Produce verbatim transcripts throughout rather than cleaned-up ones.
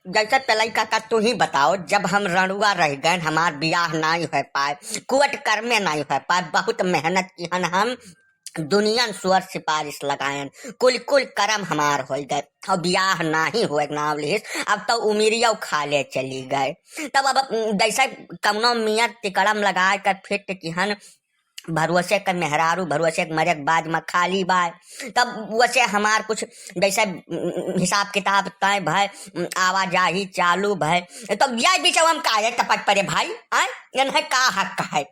जैसे पेलई काका, तू ही बताओ, जब हम रणुआ रह गए, हमार बियाह नाई हो पाए, कोर्ट कर्मे नाई हो पाए, बहुत मेहनत किहन हम, दुनियन सुअर सिफारिश लगायन, कुल कुल करम हमार होई गए, और बियाह नाही होए के नाव लिहिस। अब तो उमिरिया खाले चली गए। तब अब, उम, जैसे कौनो मियाँ तिकड़म लगाए के फिट किहन, भरोसे के मेहरारू, भरोसे के मरे के बाद में खाली बाय। तब वैसे हमार कुछ जैसे, उम, हिसाब किताब तय भय, उम, आवाजाही चालू भय। तब यह बीच हम काहे टपट पड़े भाई? आय, इन्हें का हक है?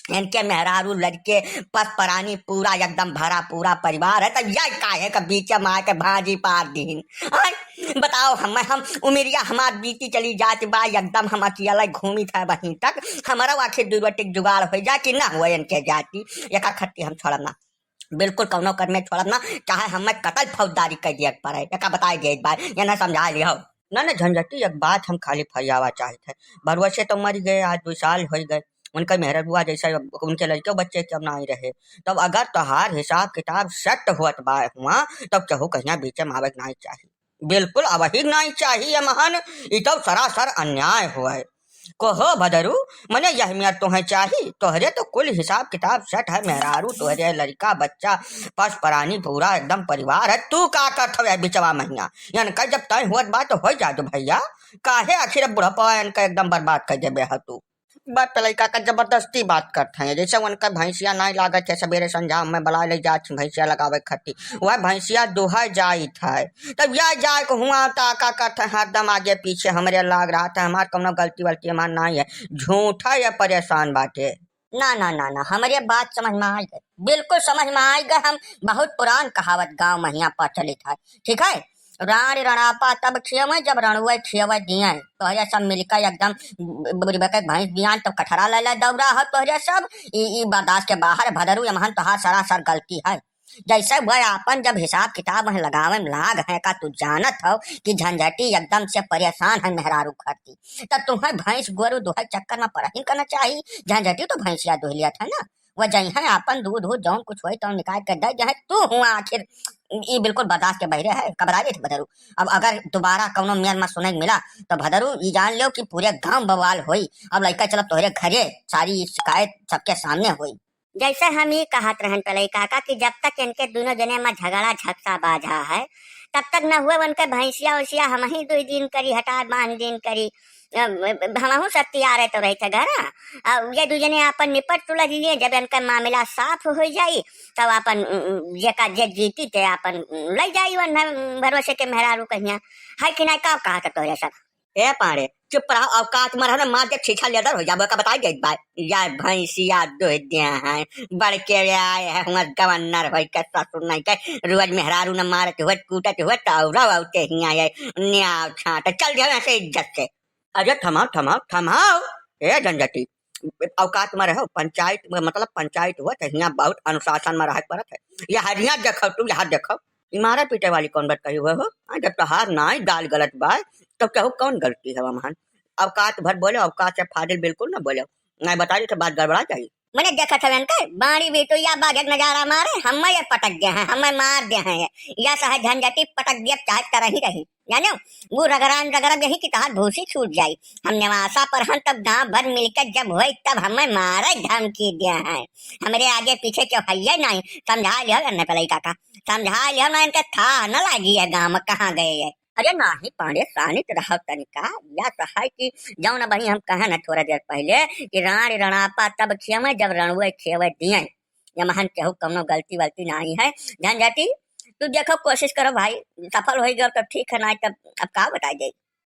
इनके मेहरारू लड़के पस प्राणी पूरा एकदम भरा पूरा परिवार है, तब यह काहे के बीच में आके भाजी पार दीन? आय, बताओ, हम, हम उमिरिया हमार बीती चली जात बा, एकदम हम अकेले घूमित है वहीं तक। हमारा आखिर दू रोटी जुगाड़ हो जाए कि ना हुआ इनके जाति, एका खत्ती हम छोड़ब ना, बिल्कुल कौनो कर में छोड़ब ना, चाहे हमें कतल फौजदारी कर दिया पड़े, एका बताई दे बा, ये ना समझा लियो। ना, ना झंझटी, एक बात हम खाली फरियावा चाहित है। भरुआ से तो मर गए, आज दो साल हो गए, उनका मेहररुआ जैसे अब उनके लड़के बच्चे के अब ना ही रहे। तब अगर तोहार हिसाब किताब सेट होत बा हुआ, तब केहू कहिया बीचे में आवे के नाई चाही, बिल्कुल आवही के नाई चाही। ये महन, ई तो सरासर अन्याय हुआ है। कहो भदरू, मने यह मियाँ तोहे चाही? तोहरे तो कुल हिसाब किताब सेट है, मेहरारू तोहरे, लड़का बच्चा, पस प्राणी पूरा एकदम परिवार है। तू का करत हवे बिचवा महिया? यानी कह जब तय हुअत बा तो हो जा दो भैया, काहे आखिर अब बुढ़ापा इनका एकदम बर्बाद कर देबे है तू? बात पे लइका का जबरदस्ती बात करत हैं, जैसे उनका भैंसिया नाई लागत है, सवेरे संझा में बला ले जात हैं भैंसिया लगावे खातिर, वह भैंसिया दुहा जाइत है। तब यह जाए को हुआ तो का करत हैं, हरदम आगे पीछे हमरे लाग रहा था, हमार कौनो गलती वलती हमार नाई है, झूठा ये परेशान बाटे। ना, ना, ना, ना, हमरे बात समझ में आई गए, बिल्कुल समझ में आई गए। हम बहुत पुरान कहावत गाँव में हियाँ प्रचलित है, ठीक है? राँड़ रँड़ापा तब खियवै, जब रँड़ुए खियवै दियैं। तोहरे सब मिलके एकदम ब-, बुड़बके भैंस बियान तब कठरा ले ले दौरा हो तोहरे सब। ई, ई बर्दाश्त के बाहर भदरू, यमहन तोहार सरासर गलती है। जैसे वह आपन जब हिसाब किताब वह लगावे में लाग है, का तू जानत हो कि झंझटी एकदम से परेशान है मेहरारू खरती? तब तुम्हें भैंस गोरू दुहै चक्कर में पड़हिन करना चाही। झंझटी तो भैंसिया दुह लियत है ना, वह जइहैं आपन दूध उध जौन कुछ होई तौन निकाल के दे जइहैं। तू हुआ आखिर ई बिल्कुल बर्दाश्त के बहिरे है, घबरा जात भदरू। अब अगर दोबारा कौनो मेर में सुने के मिला तो भदरू ई जान लियो कि पूरे गांव बवाल होई। अब लइका चलब तोहरे घरे, सारी शिकायत सबके सामने होई। जैसे हम ई कहत रहन पेलई काका कि जब तक इनके दोनों जने में झगड़ा झगड़ा बाझा है, तब तक न हुए उनके भैंसिया उसिया हम ही दुई दिन करी, हटा बांध दिन करी। अ, हमहू सब तैयार है तो रही थे घर। अब ये दू जने आपन निपट तुलझ लिए, जब इनका मामला साफ हो जाई तब आपन, उम, उम, जेका जे जीती ते आपन, उम, ले जाई वन भरोसे के मेहरारू कहिया। है कि नहीं, का कहा था तोहरे सब? ए पाड़े, चुप रहो, औकात में रहो ना, मार के छीछा लेदर हो जाबो, का बताई देत बा। या भैंसिया दुह दिया है, बड़के आए है, हुआ गवर्नर होई के ससुर नहीं के, रोज मेहरारू न मारत हुए, कूटत हुए, तो औरव औते हियाँ ये न्याव छाट, चल जाओ यहाँ से इज्जत से। अरे थमाओ, थमाओ, थमाओ, ए झंझटी, औकात में रहो, पंचायत में, मतलब पंचायत हुआ तो हियाँ बहुत अनुशासन में रहे के पड़त है। यहाँ, यहाँ देखो तू, यहाँ देखो, ई मारे पीटे वाली कौन बात कही हुए हो? हाँ, जब तोहार नाई दाल गलत बा, तब केहू कौन गलती है वमहन? औकात भर बोलो, औकात से फाजिल बिल्कुल ना बोलो, नहीं बता दी तो बात गड़बड़ा जाई। मने देखत हवन के बाड़ी बिटुइया बाघ एक नजारा मारे, हम्मे ये पटक दे हैं, हम्मे मार दे हैं, या सहे झंझटी पटक दिया, चाहे तरही रही, जानो, वो रगड़ान रगड़ब यही कि तहार भूसी छूट जाई। हम नेवासा पर हन, तब गांव भर मिलके जब होई, तब हम्मे मारे धमकी दे हैं। हमरे आगे पीछे केहू हइये नहीं, समझा लियो अन्ने पेलई काका, समझा लियो ना, इनके था न लागी है गांव में कहाँ गए है। अरे नाही पाड़े, शानित रहो तनिका, या सहाय कि जौन अबही हम कहे न थोड़ा देर पहले कि राँड़ रँड़ापा तब खियवै जब रँड़ुए खियवै दियैं। यमहन केहू कौनो गलती वलती नाही है। झंझटी, तू देखो, कोशिश करो भाई, सफल होइ गयो तो ठीक है, नाहीं तब अब का बताई जाई।